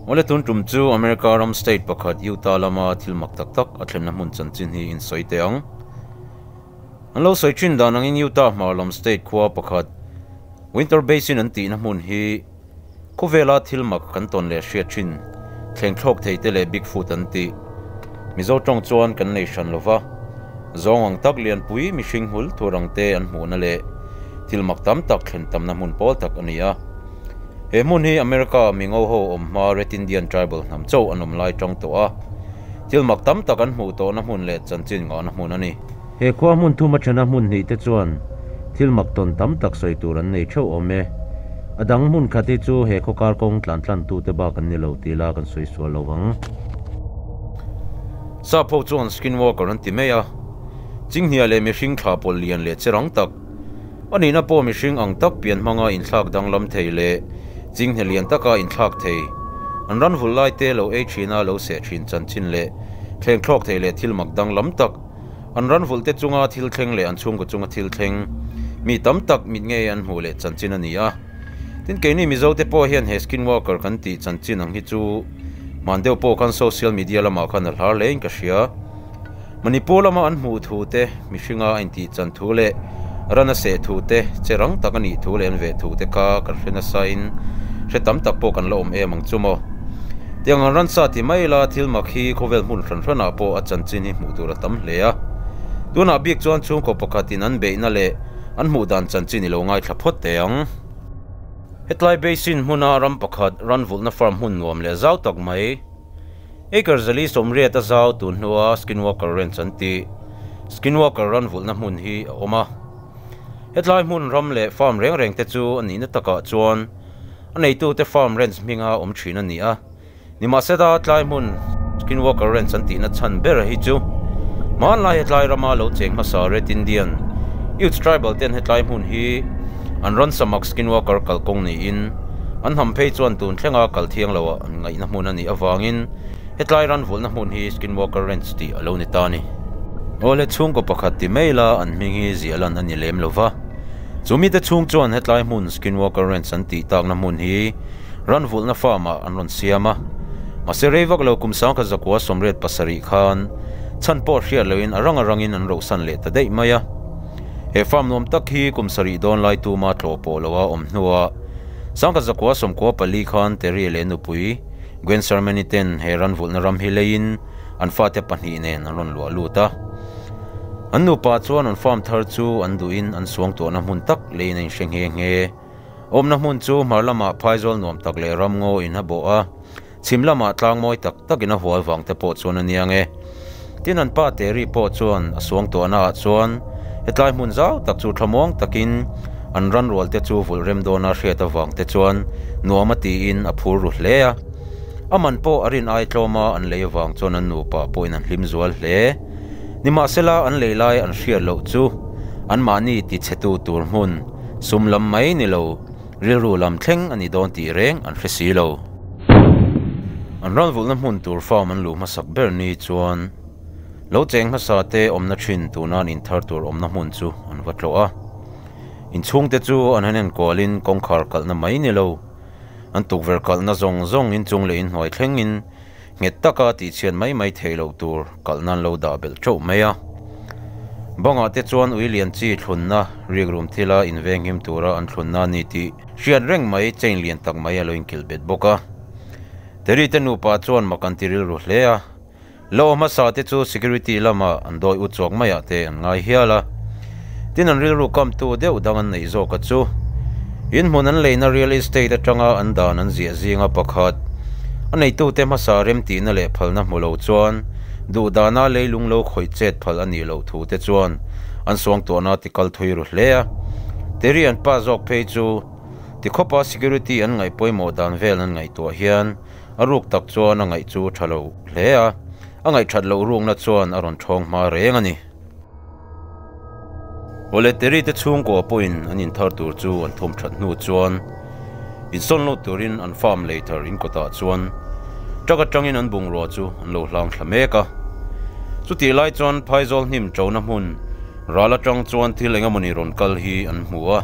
Awle tun tum chu America ram state pakhat Utah lama thil mak tak tak a thlenna hmun chanchin hi in sawi teh ang. An lo sawi thin dan angin Utah hmar lam state khua pakhat Winter Basin an tihna hmun hi khawvela thil mak kan tawn leh hriat thin thleng thlawk thei te leh Bigfoot an tih. Mizo tawng chuan kan nei hran lova, zawng ang tak lianpui mihring hmul thur ang te an hmuhna leh thil mak tam tak thlen tamna hmun pawl tak a ni a. He hmun hi America mingo ho awm hma Red Indian tribal hnam chauh an awm lai tang tawh a, thil mak tam tak an hmuh tawhna hmun leh chanchin ngahna hmun a ni. He khua hmun thum athena hmun hnih te chuan thil mak tawn tam tak sawi tur an nei theuh awm e. A dang hmun khat hi chu he khaw kar kawng tlan tlan tu te bak an ni lo tih la kan sawi sual lo vang. Sap ho chuan skinwalker an ti mai a, chinghnia leh mihring thla pawlh lian leh che rang tak, A nihna pawh mihring ang tak pian hmanga inthlak danglam thei leh chinghne lian taka inthlak thei, an ran vulh lai te lo ei thina lo seh thin chanchin leh thleng thlawk thei leh thil mak danglam tak, an ran vulh te chunga thil thleng leh an chhungkaw chunga thil thleng mi tam tak mit ngei an hmuh leh chanchin a ni a. Tin, keini Mizo te pawh hian he skinwalker kan tih chanchin ang hi chu hman deuh pawh khan social media lamah khan a hlar hlein ka hria. Manipur lama an hmuh thu te, mihringa a intih chan thu leh ran a seh thu te, che rang tak a nih thu leh an veh thu te kha kan hre nasain hre tam tak pawh kan la awm em ang chu maw. Tiang ang ransa ti mai ila thil mak hi khawvel hmun hran hranah pawh a chanchin hi hmuh tur a tam hle a. Tunah bik chuan chhungkaw pakhatin an beihna leh an hmuh dan chanchin i lo ngaithla phawt teh ang. Hetlai Basin hmuna ram pakhat ran vulhna farm hmun nuam leh zau tak mai, Acre 480 a zau tun hnua Skinwalker Ranch an tih, Skinwalker ran vulhna hmun hi a awm a. Hetlai hmun ram leh farm reng reng te chu a nihna takah chuan a neitute farm ranch hminga awm thin a ni a. Nimahsela tlai hmun Skinwalker Ranch an tihna chhan ber hi chu hmanlai hetlai rama lo cheng hmasa Red Indian Utes tribal ten hetlai hmun hi an rawn samak Skinwalker kalkawng niin an hnam phei chuan tun thlenga kal thiang loah an ngaihna hmun a nih avangin hetlai ran vulhna hmun hi Skinwalker Ranch tih a lo ni ta a ni. Awle chhungkaw pakhat ti mai la an hming hi ziah lan a ni lem lo va, chu mite chhung chuan hetlai hmun Skinwalker Ranch an tih takna hmun hi ran vulhna farm ah an rawn siam a, mahse rei vak lo kum 1987 khan chhan pawh hriat loin a rang a rangin an rohsan leh ta daih mai a. He farm nuam tak hi kum sarih dawn lai tuma tlawh pawh loa awm hnuah 1994 khan Terry leh nupui Gwen Sarmany ten he ran vulhna ram hi leiin an fate pahnih nen an rawn luah lut a. An nupa chuan an farm thar chu an duhin an suangtuahna hmun tak leiin a inhre nghe nghe. Awmna hmun chu hmar lamah phaizawl nuam tak leh ramngaw in a bawh a, chhim lamah tlang mawi tak takin a hual vang te pawh chuan a nia nge. Tin an pa Terry pawh chuan a suangtuahna ah chuan hetlai hmun zau tak chu thlamuang takin an ran rual te chu vulh rem dawna hriat avang te chuan nuam a tiin a phur ru hle a. A man pawh a rin ai tlawma an lei avang chuan an nupa pawhin an hlim zual hle. Nimahsela an lei lai an hriat loh chu anmahni tichhetu tur hmun sum lam mai ni lo, rilru lam thleng a ni dawn tih reng an hre si lo. An ranvulhna hmun tur farm an luh hmasak ber ni chuan lo cheng hmasa te awmna thin tuna an inthar tur awmna hmun chu an va tlawh a. Inchhungte chu an han enkualin kawngkhar kalhna mai ni lo, an tukverh kalhna zawng zawng inchung leh inhnuai thlengin nghet taka tihchhiat mai mai theih loh tur kalhna an lo dah belh teuh mai a. Bangah te chuan ui lian chi thlunna rikrum thila invenghim tura an thlunna a ni tih hriat reng mai chain lian tak mai a lo inkilh bet bawk a. Terry te nupa chuan mak an ti rilru hle a, lo hmasa te chu security lama an dawi u chhuak maiah te an ngai hial a. Tin an rilru kamtu deuh dang an neih zawk a chu. In hmun an leina real estate atanga an dan an ziah zinga pakhat. A neitute hmasa remtihna leh phalna hmu lo chuan duhdana leilung lo khawih chet phal a nih loh thu te chuan an suangtuahna ti kal thui ru hle a. Terry an pa zawk phei chu tikhawpa security an ngaih pawimawh dan vel an ngaihtuah hian a ruk tak chuan a ngaih chu tha lo hle a, a ngaihthat loh rukna chuan a rawn thawng hma reng a ni. Awle Terry te chhungkua pawhin an inthar tur chu an thawm that hnu chuan insawn lut turin an farm lei thar in kawtah chuan truck atangin an bungrua chu an lo hlang thla mek a. Chutih lai chuan phaizawl hnim ṭona hmun ral atang chuan thil engemawni rawn kal hi an hmu a.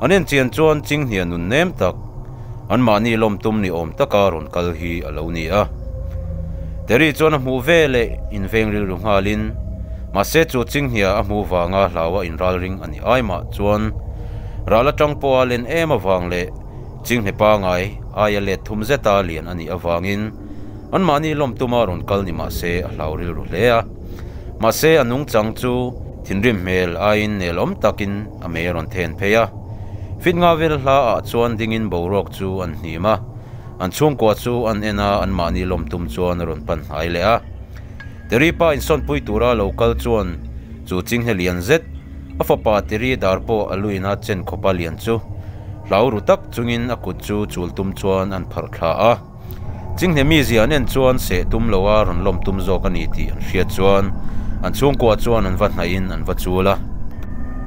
An enchian chuan chinghnia nun nem tak. Anmahni lawm tum ni awm taka rawn kal hi a lo ni a. Terry chuan a hmuh ve leh inveng rilru nghalin, mahse chu chinghnia a hmuh vanga hlaua inralring a ni ai mah chuan ral atang pawha len em avang leh chinghne pangai aia let thum zeta lian a nih avangin anmahni lawm tuma rawn kal ni mahse a hlau rilru hle a. Mahse a nungchang chu thinrim hmel aiin nelawm takin a mei a rawn then phei a. Fit nga vel hla ah chuan dingin boruak chu an hnim a, an chhungkua chu an en a, anmahni lawm tum chuan a rawn pan hnai leh a. Teri pa insawnpui tura lo kal chuan chu chinghne lian zet, a fapa Teri dar pawh a luina chen khawpa lian chu hlau ru tak chungin a kut chu chul tum chuan an pharh thla a. Chinghne mizia an en chuan seh tum loa rawn lawm tum zawk a ni tih an hriat chuan an chhungkua chuan an va hnaihin an va chul a.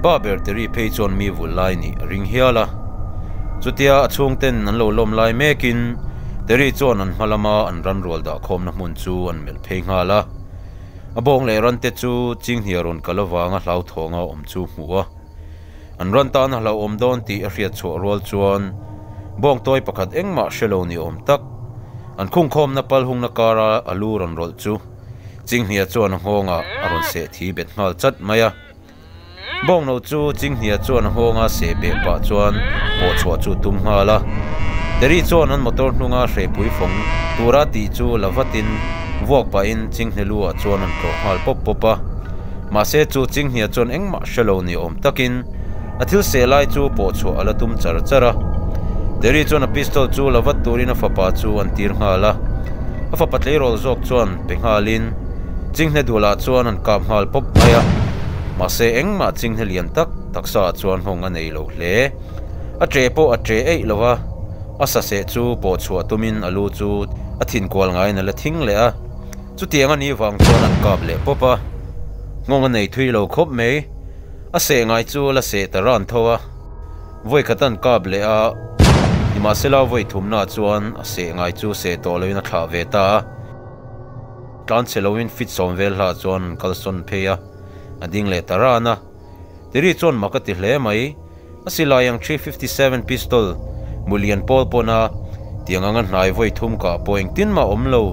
Pa ber Terry phei chuan mi vul lai nih a ring hial a. Chutia a chhungten an lo lawm lai mekin Terry chuan an hma lama an ran rual dah khawmna hmun chu an melh phei nghal a. A bawng leh rante chu chinghnia rawn kal avanga hlauthawng a awm chu hmuh a. An rawn tan a hlauhawm dawn tih a hriat chhuah rual chuan bawngtawi pakhat engmah hre lo ni awm tak, an khungkhawmna pal hungna kara a lu rawn rawlh chu Chinghnia chuan a nghawngah a rawn seh thi bet nghal chat mai a. Bawngno chu Chinghnia chuan a nghawnga seh beh pah chuan pawh chhuah chu tum nghal a. Terry chuan an motor hnunga hrehpui fawng tura tih chu la vatin vuak pahin Chinghne lu ah chuan an tlawh nghal pawp pawp a. Mahse chu Chinghnia chuan engmah hre lo ni awm takin a thil seh lai chu pawh chhuah a la tum char char a. Terry chuan a pistol chu la vat turin a fapa chu an tir nghal a. A fapa tleirawl zawk chuan pe nghalin Chinghne dulah chuan an kap nghal pawp mai a. Mahse engmah Chinghne lian tak taksa ah chuan nghawng a nei lo hle. A ṭe pawh a ṭe eih lo a, a sa seh chu pawh chhuah tumin a lu chu a thin kual ngaiin a la thing leh a. Chutiang a nih vang chuan an kap leh pawp a, nghawng a nei thui lo khawp mai. A seh ngai chu a la seh ta ran tho a, vawi khat an kap leh a, nimahsela vawi thumnaah chuan a seh ngai chu seh tawh loin a thlah ve ta a. Tlan chhe loin fit sawm vel hlah chuan an kalsawn phei a, a ding leh ta ran a. Tiri chuan mak a ti hle mai. A silai ang 357 pistol mu lian pawl pawn a, tiang anga hnai vawi thum kah pawh engtin mah awm lo,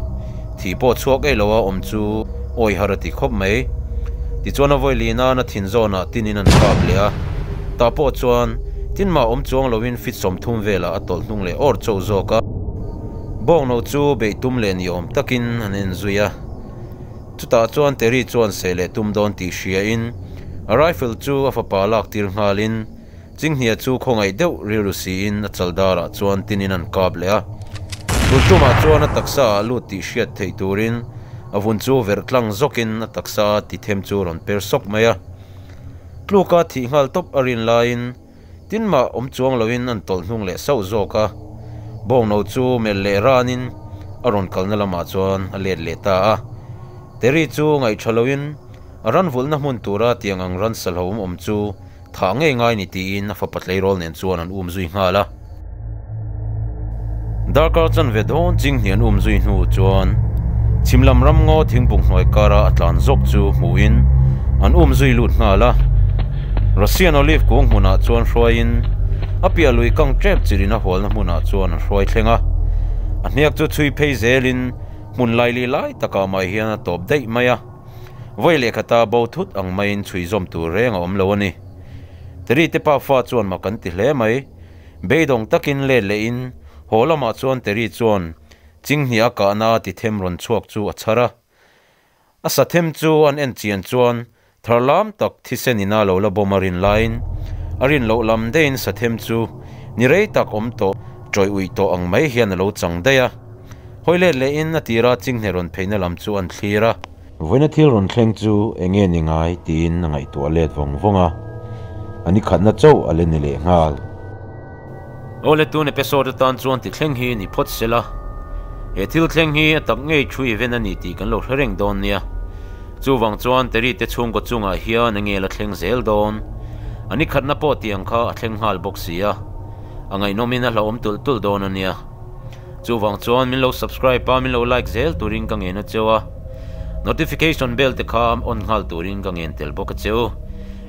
thih pawh chhuak ei lo a awm chu awi har a ti khawp mai. Tichuan a vawi lin a, na thin zawnah tinin an kap leh a, tah pawh chuan tin mah awm chuang loin fit 30 velah a tawlh hnung leh awr chauh zawk a. Bawngno chu beih tum leh ni awm takin an en zui a. Chutah chuan Terry chuan seh leh tum dawn tih hriain a rifle chu a fapa lak tir nghalin Chinghnia chu khawngaih deuh rilru siin a chal darah chuan tinin an kap leh a. Tun tumah chuan a taksa ah lut tih hriat theih turin a vun chu verh tlang zawkin a taksa a ti them chu rawn per sawk mai a. Tluka thih nghal tawp a rin laiin Tin mah awm chuang loin an tawlh hnung leh sauh zawk a, bawngno chu melh leh ranin a rawn kalna lamah chuan a let leh ta a. Terry chu ngaihṭha loin a ran vulhna hmun tura tiang ang ran salhawm awm chu thah ngei ngai ni tiin a fapa tleirawl nen chuan an um zui nghal a. Darkar chanve dawn chinghnih an um zui hnu chuan chhim lam ramngaw thingbuk hnuai kara a tlan zawk chu hmuhin an um zui lut nghal a. Russian Olive kung hmunah chuan hruaiin a piah lui kang tep chirin a hualna hmunah chuan an hruai thleng a. A hniak chu chhui phei zelin hmun laili lai takah mai hian a tawp daih mai a. Vawi lehkhata bo thut ang maiin chhui zawm tur reng a awm lo a ni. Terry te pafa chuan mak an ti hle mai. Beidawng takin let lehin haw lamah chuan Terry chuan Chinghnih a kahna a ti them rawn chhuak chu a chhar a. A sa them chu an en chian chuan thar lam tak thisen ina lo la bawm a rin laiin a rin loh lam deihin sa them chu ni rei tak awm tawh tawih uih tawh ang mai hian a lo chang daih a. Hawi let lehin a tira Chinghne rawn pheina lam chu an thlir a. Vawiina thil rawn thleng chu eng nge ni ngai tiin a ngaihtuah let vawng vawng a, a ni khatna chauh a la ni leh nghal. Awle tun episode atan chuan ti thleng hi ni phawt se la, he thil thleng hi a tak ngei thu event a ni tih kan lo hre reng dawn nia. Chuvang chuan Terry te chhungkaw chungah hian eng nge la thleng zel dawn? A ni khatna pawh tiang kha a thleng nghal bawk si a, a ngaihnawmin a hlauhawm tulh tulh dawn a nia. Chuvang chuan min lo subscribe a, min lo like zel turin ka ngen a cheu a. Notification bell te kha on nghal turin ka ngen tel bawk a cheu.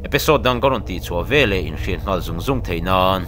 Episode dang ka rawn tihchhuah ve leh inhriat nghal zung zung theih nan.